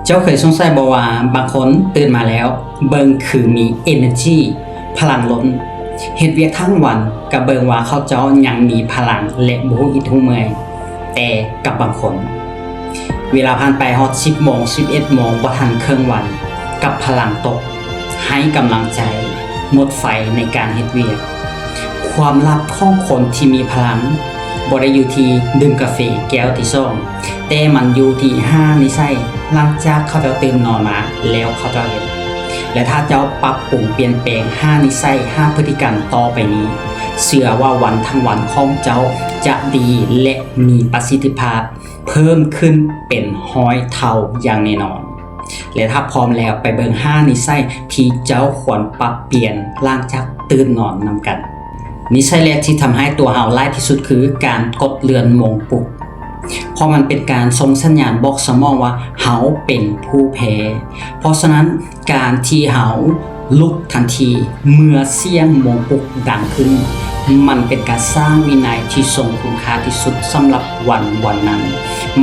ເຈົ້າເຄີຍສົງໄສບໍ່ວ່າບາງຄົນຕື່ນມາແລ້ວເບິ່ງຄືມີ energy ພະລັງລົ້ນ, ເຮັດວຽກທັງວັນກໍເບິ່ງວ່າເຂົາເຈົ້າຍັງມີພະລັງ ແລະ ບໍ່ຮູ້ອິດຮູ້ເມື່ອຍ. ແຕ່ກັບບາງຄົນ ເວລາຜ່ານໄປຮອດສິບໂມງ ສິບເອັດໂມງ ບໍ່ທັນເຄິ່ງວັນ ກັບພະລັງຕົກ, ໄຮ້ກຳລັງໃຈ, ໝົດໄຟໃນການເຮັດວຽກ. ຄວາມລັບຂອງຄົນທີ່ມີພະລັງບໍ່ໄດ້ຢູ່ທີ່ດື່ມກາເຟແກ້ວທີສອງ, ແຕ່ມັນຢູ່ທີ່ຫ້ານິໄສຫຼັງຈາກເຂົາເຈົ້າຕື່ນນອນມາແລ້ວເຂົາເຈົ້າເຮັດ. ແລະ ຖ້າເຈົ້າປັບປຸງປ່ຽນແປງຫ້ານິໄສ ຫ້າພຶດຕິກຳຕໍ່ໄປນີ້, ເຊື່ອວ່າວັນທັງວັນຂອງເຈົ້າຈະດີ ແລະ ມີປະສິດທິພາບເພີ່ມຂຶ້ນເປັນຮ້ອຍເທົ່າຢ່າງແນ່ນອນ. ແລະ ຖ້າພ້ອມແລ້ວ, ໄປເບິ່ງຫ້ານິໄສທີ່ເຈົ້າຄວນປັບປ່ຽນຫຼັງຈາກຕື່ນນອນນຳກັນ. ນິໄສແລກທີ່ທຳຮ້າຍຕົວເຮົາຫຼາຍທີ່ສຸດຄືການກົດເລື່ອນໂມງປຸກ, ເພາະມັນເປັນການສົ່ງສັນຍານບອກສະໝອງວ່າເຮົາເປັນຜູ້ແພ້. ເພາະສະນັ້ນ, ການທີ່ເຮົາລຸກທັນທີເມື່ອສຽງໂມງປຸກດັງຂຶ້ນ, ມັນເປັນການສ້າງວິໄນທີ່ຊົງຄຸນຄ່າທີ່ສຸດສຳລັບວັນວັນນັ້ນ.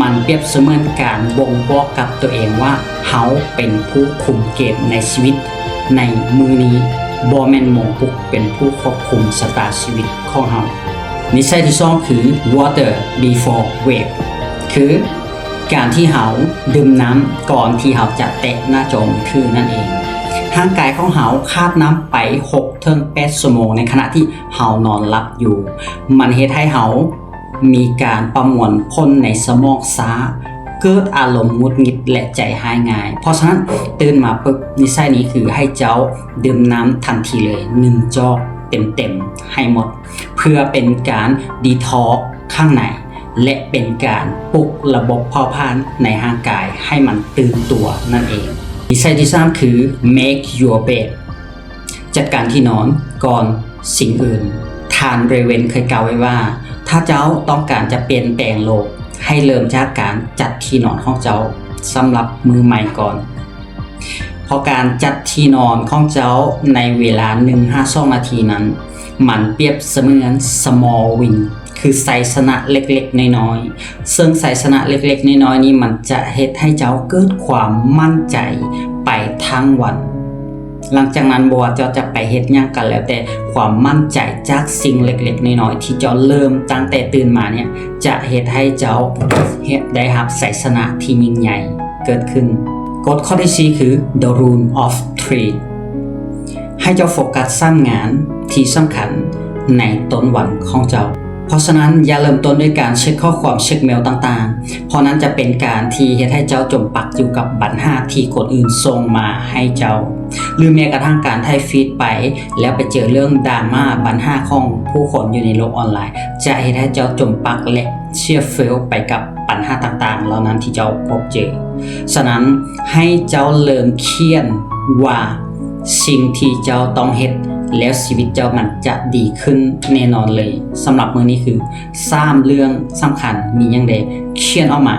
ມັນປຽບສະເໝືອນການບົ່ງບອກກັບຕົວເອງວ່າເຮົາເປັນຜູ້ຄຸມເກມໃນຊີວິດໃນມື້ນີ້, ບໍ່ແມ່ນໂມງປຸກເປັນຜູ້ຄວບຄຸມຊະຕາຊີວິດຂອງເຮົາ. ນິໄສທີສອງຄື Water before wake ຄື ການທີ່ເຮົາດື່ມນ້ຳກ່ອນທີ່ເຮົາຈະແຕະໜ້າຈໍມືຖືນັ້ນເອງ. ຮ່າງກາຍຂອງເຮົາຂາດນ້ຳໄປຫົກເຖິງແປດຊົ່ວໂມງໃນຂະນະທີ່ເຮົານອນຫຼັບຢູ່. ມັນເຮັດໃຫ້ເຮົາມີການປະມວນຜົນໃນສະໝອງຊ້າ, ເກີດອາລົມຫງຸດຫງິດ ແລະ ໃຈຮ້າຍງ່າຍ. ເພາະສະນັ້ນ, ຕື່ນມາປຶບ, ນິໄສນີ້ຄືໃຫ້ເຈົ້າດື່ມນ້ຳທັນທີເລີຍ ໜຶ່ງຈອກເຕັມໆໃຫ້ໝົດ. ເພື່ອເປັນການດີທັອກຂ້າງໃນ ແລະ ເປັນການປຸກລະບົບເຜົາຜານໃນຮ່າງກາຍໃຫ້ມັນຕື່ນຕົວນັ້ນເອງ. ນິໄສທີສາມຄື Make your bed ຈັດການທີ່ນອນກ່ອນສິ່ງອື່ນ. ທ່ານ Raven ເຄີຍກ່າວໄວ້ວ່າ ຖ້າເຈົ້າຕ້ອງການຈະປ່ຽນແປງໂລກ, ໃຫ້ເລີ່ມຈາກການຈັດທີ່ນອນຂອງເຈົ້າສຳລັບມື້ໃໝ່ກ່ອນ. ເພາະການຈັດທີ່ນອນຂອງເຈົ້າໃນເວລາໜຶ່ງຫາສອງນາທີນັ້ນ, ມັນປຽບສະເໝືອນ small win ຄືໄຊຊະນະເລັກໆນ້ອຍໆ. ເຊິ່ງໄຊຊະນະເລັກໆນ້ອຍໆນີ້ ມັນຈະເຮັດໃຫ້ເຈົ້າເກີດຄວາມໝັ້ນໃຈໄປທັງວັນ. ຫຼັງຈາກນັ້ນ, ບໍ່ວ່າເຈົ້າຈະໄປເຮັດຫຍັງກໍແລ້ວແຕ່, ຄວາມໝັ້ນໃຈຈາກສິ່ງເລັກໆນ້ອຍໆທີ່ເຈົ້າເລີ່ມຕັ້ງແຕ່ຕື່ນມາເນ່ຍ ຈະເຮັດໃຫ້ເຈົ້າເຮັດໄດ້ຮັບໄຊຊະນະທີ່ຍິ່ງໃຫຍ່ເກີດຂຶ້ນ. ກົດຂໍ້ທີສີ່ຄື The Rule of Three ໃຫ້ເຈົ້າໂຟກັສສາມງານທີ່ສຳຄັນໃນຕົ້ນວັນຂອງເຈົ້າ. ເພາະສະນັ້ນ, ຢ່າເລີ່ມຕົ້ນດ້ວຍການເຊັກຂໍ້ຄວາມ, ເຊັກເມວຕ່າງໆ, ເພາະນັ້ນຈະເປັນການທີ່ເຮັດໃຫ້ເຈົ້າຈົມປັກຢູ່ກັບບັນຫາທີ່ຄົນອື່ນສົ່ງມາໃຫ້ເຈົ້າ ຫຼື ແມ້ກະທັ່ງການໄຖຟີດໄປ ແລ້ວໄປເຈີເລື່ອງດຣາມາ, ບັນຫາຂອງຜູ້ຄົນຢູ່ໃນໂລກອອນລາຍ ຈະເຮັດໃຫ້ເຈົ້າຈົມປັກ ແລະ ເສຍເຟວໄປກັບບັນຫາຕ່າງໆເຫຼົ່ານັ້ນທີ່ເຈົ້າພົບເຈີ. ສະນັ້ນ, ໃຫ້ເຈົ້າເລີ່ມຂຽນວ່າສິ່ງທີ່ເຈົ້າຕ້ອງເຮັດ, ແລ້ວຊີວິດເຈົ້າມັນຈະດີຂຶ້ນແນ່ນອນເລີຍ. ສຳລັບມື້ນີ້ຄື ສາມເລື່ອງສຳຄັນມີຫຍັງແດ່? ຂຽນອອກມາ.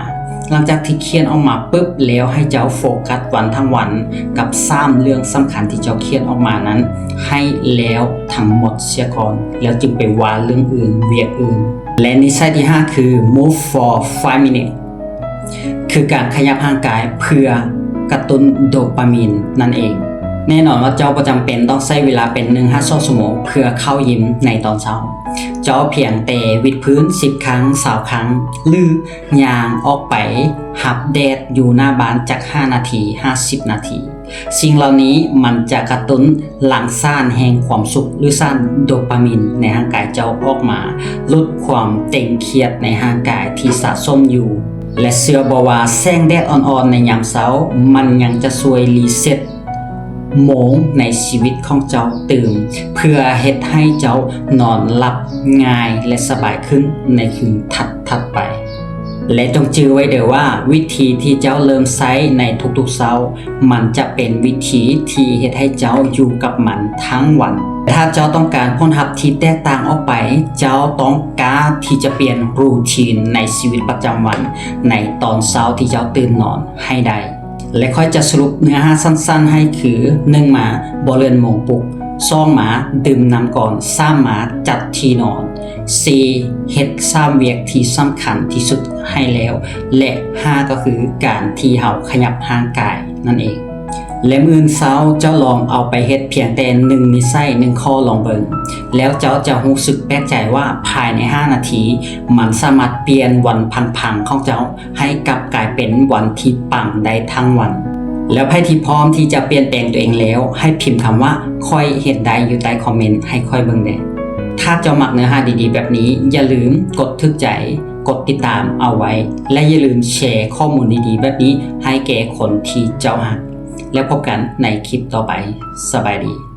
ຫຼັງຈາກທີ່ຂຽນອອກມາປຶບແລ້ວ, ໃຫ້ເຈົ້າໂຟກັສວັນທັງວັນກັບສາມເລື່ອງສຳຄັນທີ່ເຈົ້າຂຽນອອກມານັ້ນໃຫ້ແລ້ວທັງໝົດເສຍກ່ອນ, ແລ້ວຈຶ່ງໄປວ່າເລື່ອງອື່ນ, ວຽກອື່ນ. ແລະ ນິໄສທີຫ້າຄື move for five minutes ຄືການຂະຫຍັບຮ່າງກາຍເພື່ອກະຕຸ້ນໂດປາມີນນັ້ນເອງ. ແນ່ນອນວ່າເຈົ້າບໍ່ຈຳເປັນຕ້ອງໃຊ້ເວລາເປັນໜຶ່ງຫາສອງຊົ່ວໂມງເພື່ອເຂົ້າຢິມໃນຕອນເຊົ້າ. ເຈົ້າພຽງແຕ່ວິດພື້ນສິບຄັ້ງ, ຊາວຄັ້ງ ຫຼື ຍ່າງອອກໄປຮັບແດດຢູ່ໜ້າບ້ານຈັກຫ້ານາທີ, ຫ້າສິບນາທີ. ສິ່ງເຫຼົ່ານີ້ມັນຈະກະຕຸ້ນຫຼັ່ງສານແຫ່ງຄວາມສຸກ ຫຼື ສານໂດປາມີນໃນຮ່າງກາຍເຈົ້າອອກມາ, ຫຼຸດຄວາມເຕັງຄຽດໃນຮ່າງກາຍທີ່ສະສົມຢູ່. ແລະ ເຊື່ອບໍ່ວ່າແສງແດດອ່ອນໆໃນຍາມເຊົ້າ ມັນຍັງຈະຊ່ວຍຣີເຊັດ ໂມງໃນຊີວິດຂອງເຈົ້າຕື່ມ ເພື່ອເຮັດໃຫ້ເຈົ້ານອນຫຼັບງ່າຍ ແລະ ສະບາຍຂຶ້ນໃນຄືນຖັດໆໄປ. ແລະ ຈົ່ງຈື່ໄວ້ເດີ້ວ່າ ວິທີທີ່ເຈົ້າເລີ່ມໃຊ້ໃນທຸກໆເຊົ້າ ມັນຈະເປັນວິທີທີ່ເຮັດໃຫ້ເຈົ້າຢູ່ກັບມັນທັງວັນ. ແຕ່ຖ້າເຈົ້າຕ້ອງການຜົນລັບທີ່ແຕກຕ່າງອອກໄປ, ເຈົ້າຕ້ອງກ້າທີ່ຈະປ່ຽນຣູທີນໃນຊີວິດປະຈຳວັນໃນຕອນເຊົ້າທີ່ເຈົ້າຕື່ນນອນໃຫ້ໄດ້. ແລະ ຂ້ອຍຈະສະຫຼຸບເນື້ອຫາສັ້ນໆໃຫ້ຄື ໜຶ່ງມາ ບໍ່ເລື່ອນໂມງປຸກ, ສອງມາ ດື່ມນ້ຳກ່ອນ, ສາມມາ ຈັດທີ່ນອນ, ສີ່ ເຮັດສາມວຽກທີ່ສຳຄັນທີ່ສຸດໃຫ້ແລ້ວ ແລະ ຫ້າ ກໍຄືການທີ່ເຮົາຂະຫຍັບຮ່າງກາຍນັ້ນເອງ. ແລະ ມື້ອື່ນເຊົ້າເຈົ້າລອງເອົາໄປເຮັດພຽງແຕ່ໜຶ່ງນິໄສໜຶ່ງຂໍ້ລອງເບິ່ງ ແລ້ວເຈົ້າຈະຮູ້ສຶກແປກໃຈວ່າພາຍໃນຫ້ານາທີ ມັນສາມາດປ່ຽນວັນພັງໆຂອງເຈົ້າ ໃຫ້ກັບກາຍເປັນວັນທີ່ປັງໄດ້ທັງວັນ. ແລ້ວໃຜທີ່ພ້ອມທີ່ຈະປ່ຽນແປງຕົວເອງແລ້ວ ໃຫ້ພິມຄຳວ່າ ຂ້ອຍເຮັດໄດ້ ຢູ່ໃຕ້ຄອມເມັນໃຫ້ຂ້ອຍເບິ່ງແດ່. ຖ້າເຈົ້າມັກເນື້ອຫາດີໆແບບນີ້ ຢ່າລືມກົດຖືກໃຈ, ກົດຕິດຕາມເອົາໄວ້ ແລະ ຢ່າລືມແຊຂໍ້ມູນດີໆແບບນີ້ໃຫ້ແກ່ຄົນທີ່ເຈົ້າຮັກ. ແລ້ວພົບກັນໃນຄລິບຕໍ່ໄປ. ສະບາຍດີ.